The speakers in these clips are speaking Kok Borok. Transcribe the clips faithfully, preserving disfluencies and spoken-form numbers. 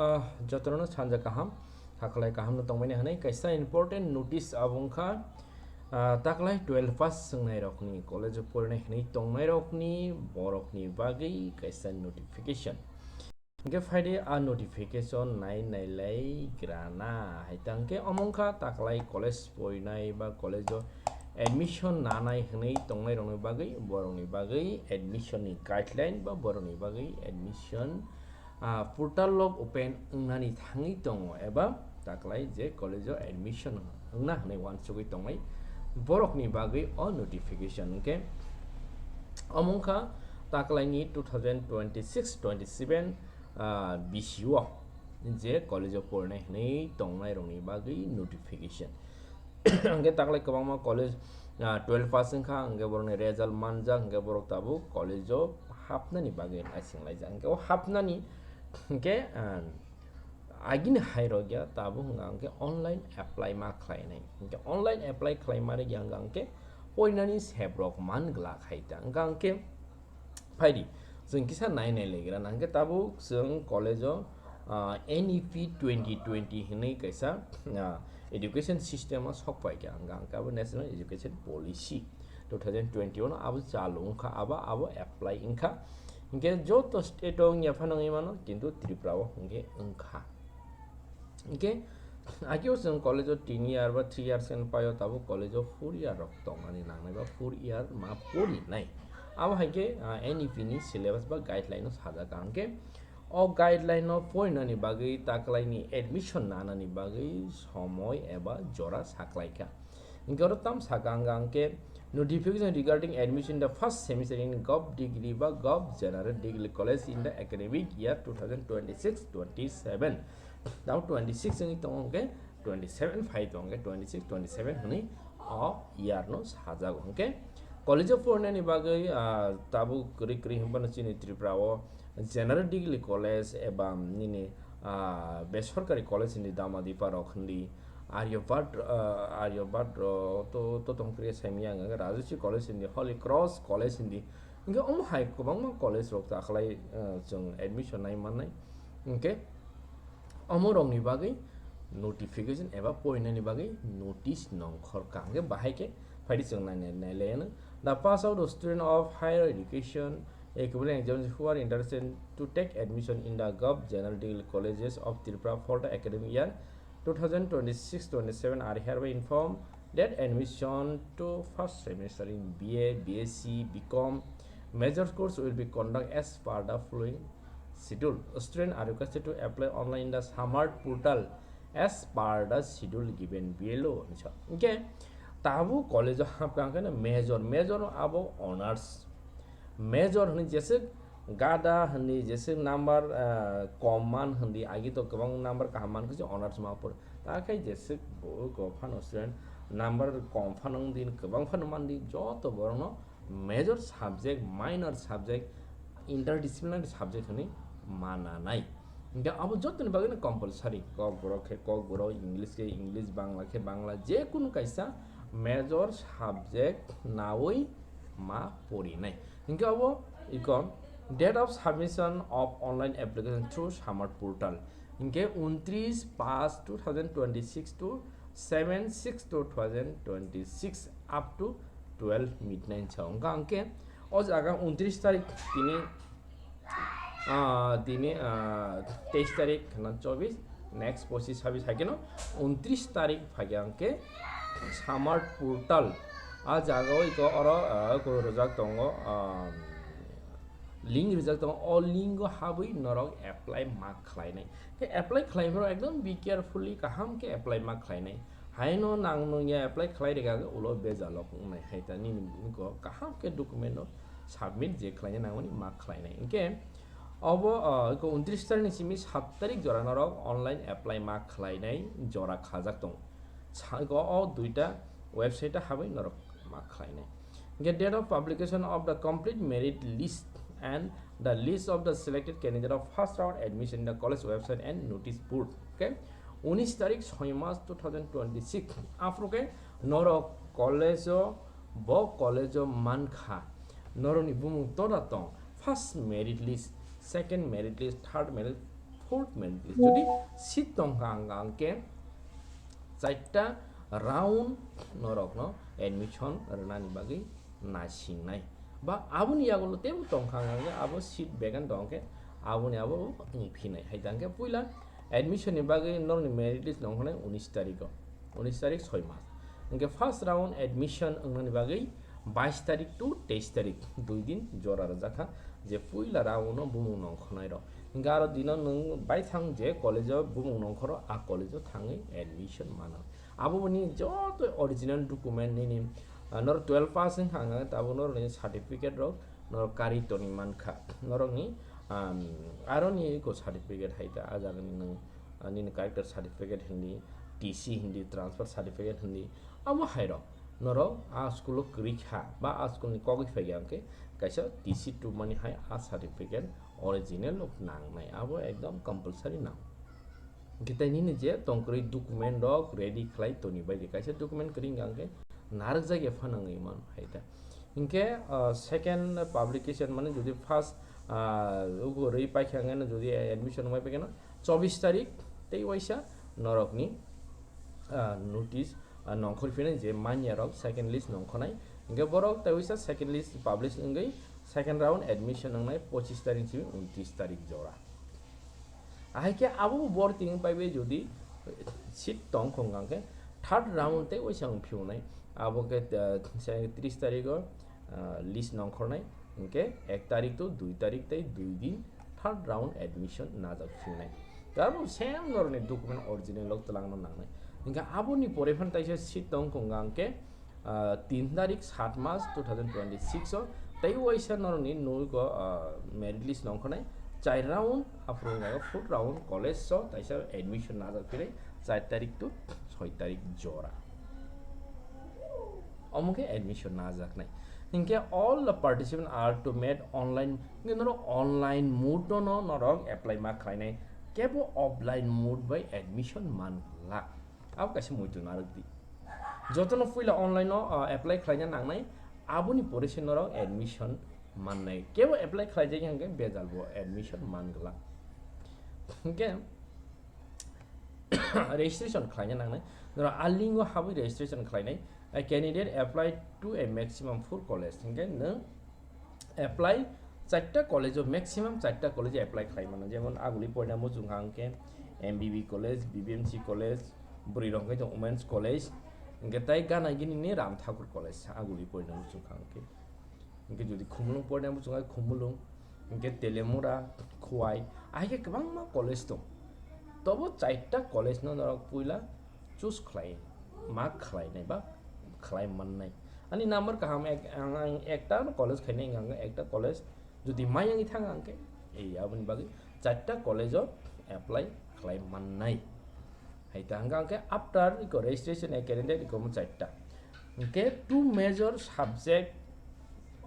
Ah, jotono sanja kaham, haklai kaham no tongmani hwnwi kaisa important notice abo wngkha, ah, taklai twelve pass swngnai rokni, college o porinai hwnwi tongnai rokni, borokni bagwi kaisa notification. Hwnkhe phaidi a notification nai nailai grana hai tangkhe omo wngkha taklai college porinai ba college o admission nanai hwnwi tongnai rokni bagwi, borokni bagwi admission ni guideline ba borokni bagwi admission ah, portal log open wngnani thangwi tongo eba taklai je college o admission wngna hwnwi uansugwi tongnai borokni bagwi o notification hwnkhe omo wngkha taklaini two thousand twenty-six twenty-seven, ah, B C O je college o porinai hwnwi tongnai rokni bagwi notification. Hwnkhe taklai kwbangma college, ah, twelve pass wngkha, hwnkhe borokni result manjak, hwnkhe borok tabuk college o hapnani bagwi naising laijak. Hwnkhe o hapnani hwnkhe, ah, agini hai rok ya tabuk hwnkha hwnkhe online apply ma khlainai. Hwnkhe online apply khlaima rwgya hwnkha hwnkhe poinani sep rok man glak hai ta. Hwnkha hwnkhe phaidi, chwng kisa nai nai legra na hwnkhe tabuk chwng college o, ah, N E P twenty twenty hwnwi kaisa, ah, education system o sok pai kha, hwnkha hwnkhe abo National Education Policy two thousand twenty-one abo chalu wngkha, abo, abo apply wngkha. Hwnkhe joto state o wngya phano wngwi mano, kintu Tripura o hwnkhe wngkha. Hwnkhe, ageo chwng college o tin year ba three years khe paio, tabuk college o four year rok tongmani nangnai ba four year ma porinai. Abo hai khe, ah, N E P ni syllabus ba guideline o sajak, hwnkhe o guideline o porinani bagwi taklaini admission nanani bagwi somoi eba jora saklaikha. Hwnkhe oro tam saka hwnkha hwnkhe notification regarding admission in the first semester in Gov degree ba Gov general degree college in the academic year two thousand twenty-six twenty-seven. Tamo twenty-six wngwi tongo hwnkhe twenty-seven phai tongo hwnkhe twenty-six twenty-seven hwnwi o year no sajago hwnkhe college o porinani bagwi, ah, tabuk kwrwi kwrwi hwnphano chini Tripura o general degree college eba nini, ah, besorkari college hindi Damadipa rok hindi Aryabhat, ah, Aryabhat rok to, to tong kwrwi saimanya ang Rajaswi college hindi Holy Cross college hindi hwnkhe omo hai kwbangma college rok ta khlai, ah, chwng admission nai mannai hwnkhe omo rokni bagwi notification eba poinani bagwi notice nongkhor ka hwnkhe bahai khe phaidi chwng nai nai nai laiano. The pass out student of higher education equivalent examination who are interested to take admission in the Gov General Degree Colleges of Tripura for the academic year two thousand twenty-six twenty-seven are hereby informed that admission to first semester in B A, B S C, B Com major course will be conducted as per the following schedule. Students are requested to apply online in the Samart portal as per the schedule given below. Hwnkhe tabuk college o hapkha hwnkhe major, major abo honors. Major hwnwi jeswk gada hwnwi jeswk number, ah, kom man hwnwi agi to kwbang number kaham man khe se honors ma por. Ta khe jeswk bo go phano student number kom phano wng di kwbang phano man di joto borokno major subject, minor subject, interdisciplinary subject hwnwi mananai. Hwnkhe abo jotoni bagwino compulsory. Kokborok khe Kokborok, English khe English, Bangla khe Bangla, je kunu kaisa major subject naui ma porinai. Hwnkhe abo iko date of submission of online application through Samart portal. Hwnkhe untris paanch two thousand twenty-six to seven six two thousand twenty-six up to twelve midnight sa wngkha. Hwnkhe o jaga untris tarik tini, ah, tini, ah, teis tarik khna chobis, next pochis sabis hai kheno untris tarik phaikha hwnkhe Samart portal. A jaga o iko oro, ah, iko rwjak tongo, ah, link rijak tongo, o link o habwi norok apply ma khlainai. Khe apply khlaiphuru ekdom be carefully kaham khe apply ma khlainai. Haino nang nungya apply khlai rega khe ulo bejalok wngnai hai ta nini iko kaham khe document no submit je khlaina nangmani ma khlainai. Hwnkhe obo, ah, iko untris tarik ni simi sat tarik jora norok online apply ma khlainai jora khajak tongo. Sa-, o duita website o habwi norok ma khlainai. Hwnkhe date of publication of the complete merit list and the list of the selected candidate of first round admission in the college website and notice board. Okay, unis tarik soi mas two thousand twenty-six. Aphuru khe norok college o, bo college o mankha, norokni bumung toda tong, first merit list, second merit list, third merit, Fourth merit list. Jodi seat tongkha ang, ang khe chaita round norokno admission rwnani bagwi naisingnai. Ba aboni yagulo teibo tongkha ang, ang khe abo seat vacant tong khe aboni abo wng phinai. Hai tang khe puila admission ni bagwi norokni merit list nongkhornai unis tarikh o, unis tarikh soi mas. Hingke first round admission wngnani bagwi bais tarikh to teis tarikh dui din jora rwjakha, je puila round o bumung nongkhornai rok. Hingke aro dino nwng baithang je college o bumung nongkhoro, a college o thangwi admission mano. Abo boni joto original document nini, ah, nor twelve pass wngkha hwnka khe tabuk norokni certificate rok norok kari toni mankha. Norokni, um, aroni eko certificate hai ta, a jagani nwng, ah, nini character certificate hindi, T C hindi, transfer certificate hindi, abo hai rok. Norok a school o kwrwi kha ba a school ni kogwi phai kha hwnkhe kaisa T C tubmani hai a certificate original rok nangnai, abo ekdom compulsory nang. Hingke tei nini je tongkwrwi document rok ready khlai toni bai di. Kaisa document kwrwi hwnka hwnkhe narwkjak ya phano wngwi mano hai ta. Hingke, ah, second publication mane jodi first, ah, ugo rwi paikha hwnkhe jodi admission wngwi paikha no chobbish tarik tei waisa norokni, ah, notice, ah, nongkhor phino je manya rok second list nongkhornai. Hingke borok tei waisa second list publish wngwi second round admission wngnai pochis tarik simi untris tarik jora. Ahai khe abo bo borok tini pai bai jodi seat tong khong kang khe third round tei waisa wng phiyongnai. Abo khe, ah, se tris tarikh o, ah, list nongkhornai, hingke ek tarikh to dui tarikh tei dui din third round admission najak phiyongnai. Tei abo same norokni document original rok twlangno nangnai. Hingke aboni pore phano taisa seat tong khong kang khe, ah, tin tarik sat mas two thousand twenty six o tei waisa norokni nugwi ko, ah, merit list nongkhornai chai round, aphuru wngkha fourth round college o taisa admission najak philai char tarik to soi tarik jora. Omo khe admission najaknai. Hinkhe all the participant are to made online, hinkhe norok online mode no norok apply ma khlainai, kebo offline mode bai admission man glak. Abo kaisa muitu narwk di. Jotono puila online o, ah, apply khlaina nangnai, aboni pore se norok admission mannai. Kebo apply khlaijak ya hwnkhe bejal bo admission man glak. Hwnkhe registration khlaina nangnai. Norok a link o habwi registration khlainai. A candidate apply to a maximum four college. Hwnkhe nwng apply charta college o, maximum charta college o apply khlai mano, jemon aguli poina muchung kha hwnkhe M B B college, B B M C college, bwrwi rok hwnkhe Women's College, hwnkhe tai gana gini ni Ram Thakur College aguli poina muchung kha hwnkhe. Hwnkhe jodi Khumulwng poina muchung kha Khumulwng, hwnkhe Telemura, Khowai, ahai khe kwbangma college tong. Tobo charta college no norok puila choose khlai, ma khlai nai ba khlai man nai. Ani number kaham ek, ang, ang ekta no college khainai hwnkha, ang ekta college jodi mai wngwi thang ang khe, ei aboni bagwi charta college o apply khlai man nai. Hai ta hwnkha ang khe after iko registration a candidate iko mo charta. Hwnkhe two major subject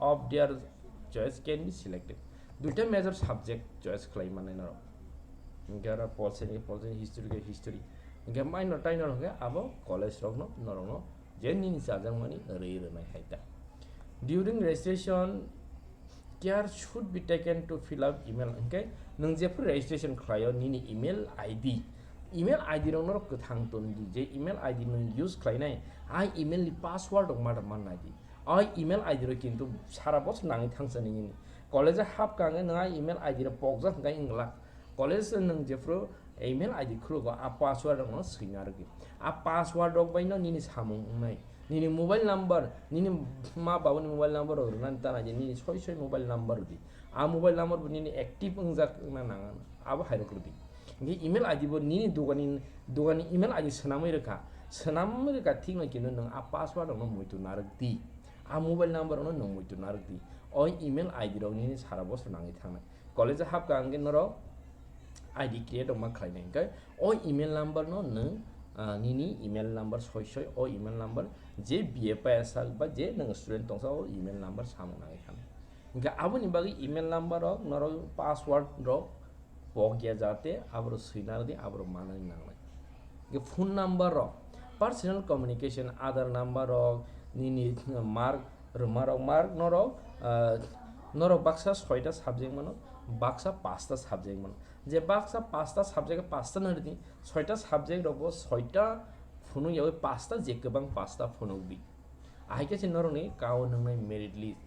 of their choice can be selected. Duita major subject choice khlai man nai norok. Hwnkhe aro pol science khe pol science, history khe history. Hwnkhe minor tainor hwnkhe abo college rokno norokno je nini chajakmani rwi rwnai hai ta. During registration, care should be taken to fill up email. Hwnkhe nwng jephru registration khlaio nini email I D, email I D rok norok kwthang ton di, je email I D nwng use khlainai, a email ni password rok ma rok man nai di. O email I D rok kintu sara bosor nangwi thangsa nini. College o hapkha hwnkhe nwng a email I D rok pokjak hwnkhe wng glak. College o nwng jephru email I D khulugo, a password rokno swina rwgwi. A password rok baino nini samung wngnai. Nini mobile number, nini ma babani mobile number rok rwnani tana je nini soi soi mobile number rwdi. A mobile number bo nini active wngjak wngna nang, abo hai rok rwdi. Hwnkhe email I D bo nini dogani, dogani email I D swnamwi rwkha. Swnamwi rwkha thikno kintu nwng a password rokno muitu narwkdi. A mobile number rokno nwng muitu narwkdi. O email I D rok nini sara bosor nangwi thangnai. College o hapkha hwnkhe norok I D create rok ma khlainai. Hwnkhe o email number no nwng, ah, nini email number soi soi o email number je B A pass sak ba je nwng student tongsa o email number samung nangwi khanai. Hwnkhe aboni bagwi email number rok norok password rok pok ya jate aborok swina rwdi, aborok manani nangnai. Hwnkhe phone number rok, personal communication, Aadhaar number rok, nini mark rwma rok, mark norok, ah, norok baksa soita subject mano, baksa pasta subject mano. Je baksa pasta subject pasta no ridi, soita subject rokbo soita phunuk yawi pasta je kwbang pasta phunuk di. Ahai khe se norokni kao nwngnai merit list.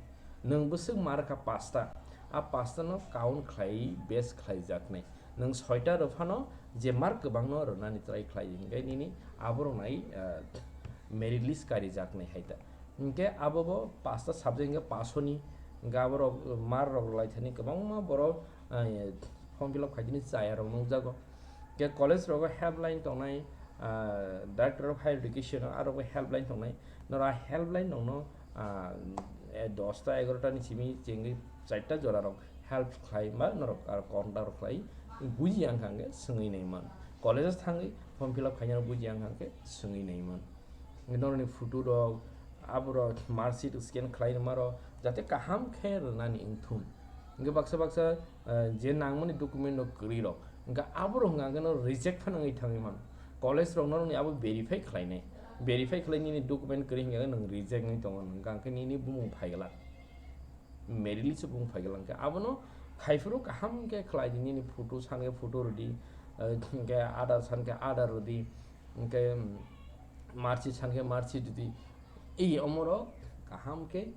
Nwng bwswk mark kha pasta, a pasta no count khlai base khlai jaknai. Nwng soita rw phano je mark kwbangno rwnani try khlai, hinkhe nini aborok nai, ah, merit list kari jaknai hai ta. Hinkhe abo bo pasta subject hinkhe pasoni, hinkhe aborok mark rok rwlai thani kwbangma borok, ah, form fill up khaidini chaya rok nukjago. Hinkhe college rogo helpline tongnai, ah, Director of Higher Education o aro bo helpline tongnai. Noro a helpline nokno, ah, eh, dosta egarota ni simi chengwi charta jora rok help khlai ba norok aro contact rok khlai buji ang kha hwnkhe swngwi nai man. College o thangwi form fill up khaina rok buji ang kha hwnkhe swngwi nai man. Norokni photo rok, aborok mark sheet scan khlai rwma rok jate kaham khe rwnani wngthun. Hwnkhe baksa baksa, eh, je nangmani document rok kwrwi rok, hwnkhe aborok hwnkha hwnkhe no reject phano wngwi thangwi mano. College rok norokni abo verify khlainai, verify khlai nini document kwrwi hwnkha hwnkhe nwng reject wngwi tongo, hwnkha hwnkhe nini bumung phaiglak. Merit list o bumung phaiglak, hwnkhe abono khaiphuru kaham khe khlai di, nini photo san khe photo rwdi, eh, hwnkhe Aadhaar san khe Aadhaar rwdi, hwnkhe, mm, mark sheet san khe mark sheet rwdi. Ei omorok kaham khe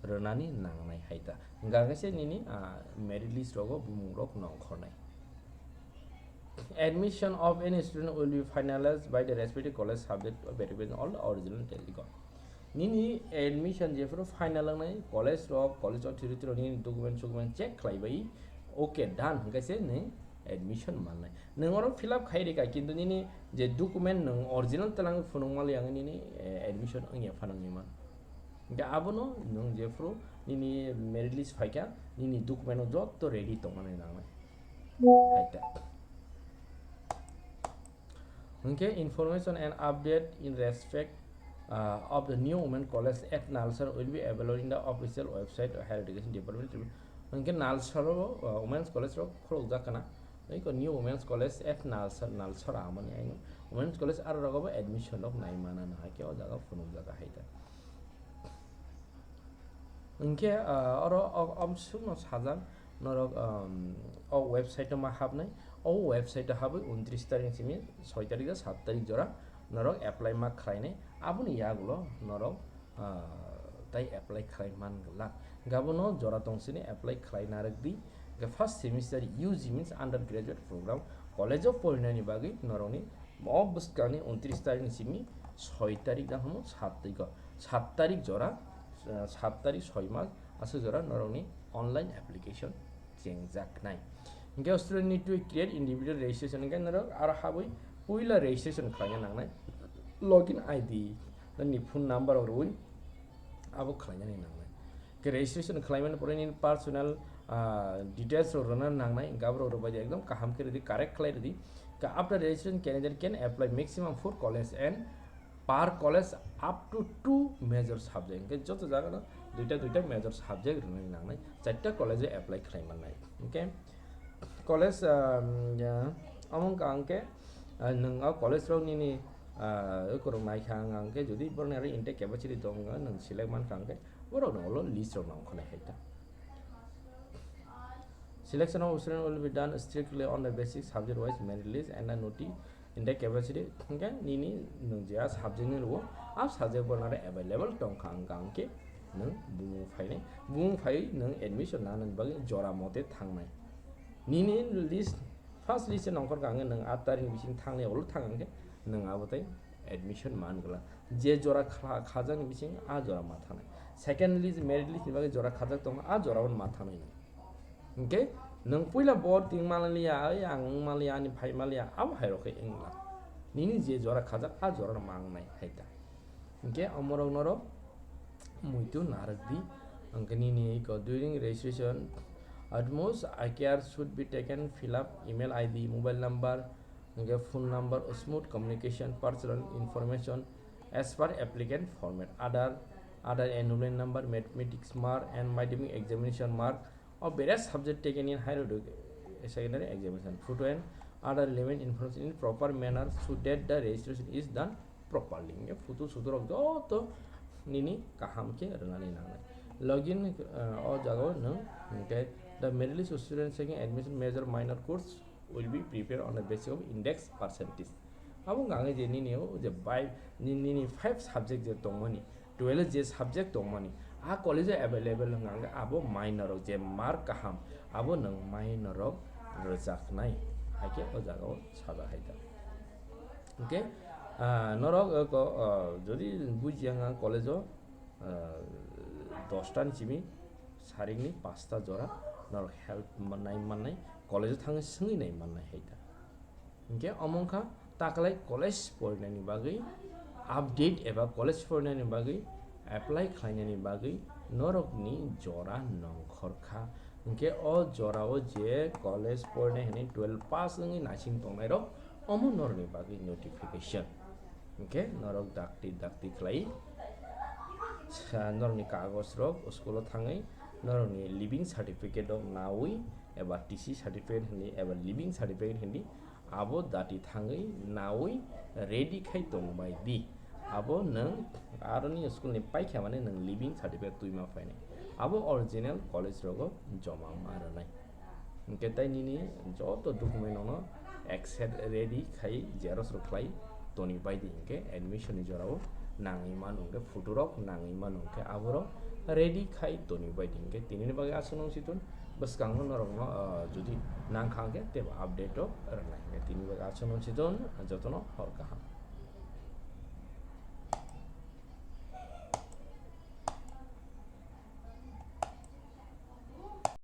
rwnani nangnai hai ta. Hwnkha hwnkhe se nini, ah, merit list rogo bumung rok nongkhornai. Admission of any student will be finalized by the respective college subject of verification all original telecom. Nini admission jephuru final wngnai college rok, college authority rok nini document socument check khlai bai, okay, done hwnkhe se nwng admission mannai. Nwng oro fill up khai rika, kintu nini je document nwng original twlang phunuk mali ang nini, eh, admission wngya phano wngwi man. Hwnkhe abono nwng jephuru nini merit list phaikha, nini document no jotto ready tongmani nangnai. Hai ta. Hwnkhe information and update in respect, uh, of the new women college at Nalsar will be available in the official website of Higher Education Department. Hwnkhe Nalsar o, uh, Women's College rok khulukjak kana. Eko new Women's College at Nalsar, Nalsar amani aino Women's College aro rogo bo admission rok nai mana no hai khe o jaga phunukjak hai ta. Hwnkhe, ah, oro o, o bwswkno sajak norok, um, o website o ma habnai. O website o habwi untris tarik simi soi tarik da sat tarik jora norok apply ma khlainai. Aboni yagulo norok, ah, tai apply khlai man glak. Gabono jora tong sini apply khlai narwk di. Hwnkhe first semester U G means undergraduate program college o porinani bagwi norokni o bwskangni untris tarik ni simi soi tarik da hamo sat tarik o. Sat tarik jora, ah, sat tarik soi mas aswk jora norokni online application chengjaknai. Hwnkhe student need to create individual registration hwnkhe norok aro habwi puila registration khlaina nangnai. Login I D, nini phone number rok rwui abo khlainani nangnai. Hwnkhe registration khlaimani pore nini personal, ah, details rok rwna nangnai, hwnkhe aborok rwbai di ekdom kaham khe rwdi, correct khlai rwdi. Hwnkhe after registration, candidate can apply maximum four college and per college up to two major subject. Hwnkhe joto jagano duita duita major subject rwnani nangnai, charta college o apply khlai mannai. Hwnkhe college, um, ya, omo wngkha hwnkhe, ah, nwng o college rok nini, ah, kwrwng naikha hwnkhe, jodi borokni aro intake capacity tong wngkha, nwng select mankha hwnkhe borokno ulo list rok nongkhornai hai ta. Selection of student will be done strictly on the basic subject wise merit list and the noti intake capacity. Hwnkhe nini nwng je a subject ni rwo, a subject bo nare available tongkha hwnkha hwnkhe nwng bumung phainai, bumung phaiwi nwng admission nanani bagwi jora mote thangnai. Nini list, first list nongkhor kha hwnkhe nwng aat tarik ni bising thangnai, ulo thang hwnkhe nwng abo tai admission man glak. Je jora kha-, khajakni bising a jora ma thangnai. Second list, merit list ni bagwi jora khajak tongkha, a jora bo ma thangnai nwng. Hwnkhe nwng puila bo ting manliya, ai ang wng manliya, ani phai manliya, abo hai rok khe wng glak. Nini je jora khajak, a jora no ma wngnai hai ta. Hwnkhe omorok norok muitu narwk di. Hwnkhe nini iko during registration, utmost care should be taken, fill up email I D, mobile number, hwnkhe phone number, smooth communication, personal information as per applicant format, Aadhaar, Aadhaar enrollment number, mathematics mark and madhyamik examination mark of various subject taken in higher edu-, secondary examination, photo and other relevant information in proper manner so that the registration is done properly. Hwnkhe photo soto rok joto nini kaham khe rwnani nangnai. Login, uh, o jaga o nwng, hwnkhe the merit list of students seeking admission major minor course will be prepared on the basis of index percentage. Abo hwnka khe je nini o je bai-, ni-, nini five subject je tongmani, twelve je subject tongmani, a college o available hwnka khe abo mai norok je mark kaham, abo nwng mai norok rwjaknai, hai khe o jaga o sajak hai ta. Hwnkhe, ah, norok, eh, ko-, ah, jodi bujiya wngkha college o, ah, dosta ni simi sarikni pasta jora norok help mannai, mannai, college o thangwi swngwi nai mannai hai ta. Hwnkhe omo wngkha taklai college porinani bagwi update eba college porinani bagwi apply khlainani bagwi norokni jora nongkhor kha. Hwnkhe o jora o je college porinai hinwi twelve pass wngwi naising tongnairok, omo norokni bagwi notification. Hwnkhe norok dakti dakti khlai sa-, norokni kagoj rok school o thangwi norokni living certificate rok nawi eba T C certificate hinwi eba living certificate hinwi abo dati thangwi nawi ready khai tongbai di. Abo nwng aroni school ni paikha mane nwng living certificate twi ma phainai. Abo original college rogo joma ma rwnai. Hwnkhe tai nini joto document rokno accept ready khai xerox rok khlai toni bai di, hwnkhe admission ni jora o nangwi mano, hwnkhe photo rok nangwi mano, hwnkhe aborok ready khai toni bai di. Hwnkhe tinini bagwi aswk nung situng bwskango norokno, ah, jodi nangkha hwnkhe teibo update rok rwnai. Hwnkhe tini bagwi aswk nung situng, jotono hor kaham.